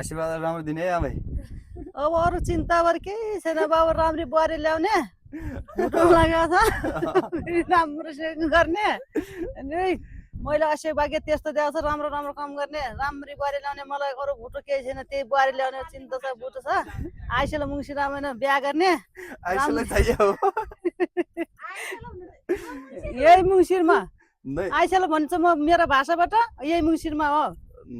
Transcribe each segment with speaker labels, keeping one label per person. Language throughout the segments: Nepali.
Speaker 1: आशीर्वाद राम्रो दिने है आमै।
Speaker 2: अब अरू चिन्ता बर केही छैन बाबु राम्री बुहारी ल्याउने भुटो लगाएको छ राम्रोसँग गर्ने अनि मैले असे भाग्य त्यस्तो दिएको छ राम्रो राम्रो काम गर्ने राम्री बुहारी ल्याउने मलाई अरू भुटो केही छैन त्यही बुहारी ल्याउने चिन्ता छ भुटो छ आइसेल मुङ्सी रामेन बिहा गर्ने
Speaker 1: आइसोलाई चाहियो
Speaker 2: यही मुङ्सिरमा
Speaker 1: नै
Speaker 2: आइसेल भन्छ म मेरो भाषाबाट यही मुङ्सिरमा हो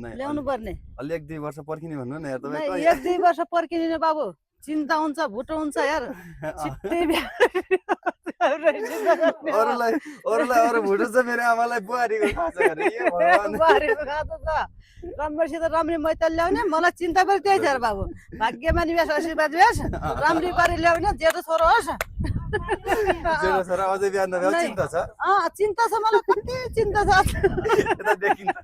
Speaker 1: नै
Speaker 2: ल्याउनु पर्ने
Speaker 1: अलि 1-2 वर्ष पर्खिने भन्नु न यार
Speaker 2: नै
Speaker 1: तपाईँ
Speaker 2: 1-2 वर्ष पर्खिने बाबु चिन्ता हुन्छ भुटो हुन्छ यार छिट्टै बिहा
Speaker 1: अरूलाई अरू भुटो छ मेरो आमालाई बुहारीको खान्छ गरे ए भगवान
Speaker 2: बुहारीको खाँचो छ राम्रोसित राम्री मैतल ल्याउने मलाई चिन्ता पनि त्यही थियो बाबु भाग्यमानी व्यास आशीर्वाद व्यास राम्री पारी ल्याउने जेठो छोरो होस्
Speaker 1: जेठो छोरा अझै बिहा नभएको चिन्ता छ
Speaker 2: चिन्ता छ मलाई कति चिन्ता छ
Speaker 1: यता देखिन्छ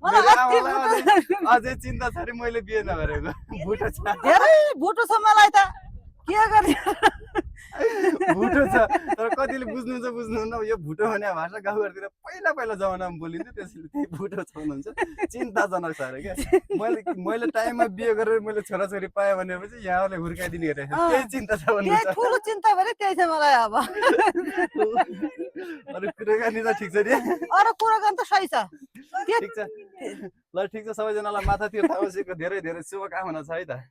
Speaker 2: मलाई
Speaker 1: मेरो
Speaker 2: अति
Speaker 1: आमालाई अझै चिन्ता छ रे मैले बिहे नगरेको भुटो छ
Speaker 2: धेरै भुटो छ मलाई त के गर्ने
Speaker 1: भुटो छ तर कतिले बुझ्नुहुन्छ यो भुटो भने भाषा गाउँघरतिर पहिला जमानामा बोलिन्थ्यो त्यसैले त्यही भुटो छ भन्नुहुन्छ चिन्ताजनक छ अरे क्या मैले टाइममा बिहे गरेर मैले छोराछोरी पाएँ भनेपछि यहाँले हुर्काइदिने अरे त्यही चिन्ता छ भन्नुहुन्छ
Speaker 2: ठुलो चिन्ता भने त्यही छ मलाई अब
Speaker 1: अरू कुराकानी त ठिक छ नि
Speaker 2: अरू कुराकानी त सही छ
Speaker 1: ठिक छ ल ठिक छ सबैजनालाई माथातिर थाहा बसेको धेरै धेरै शुभकामना छ है त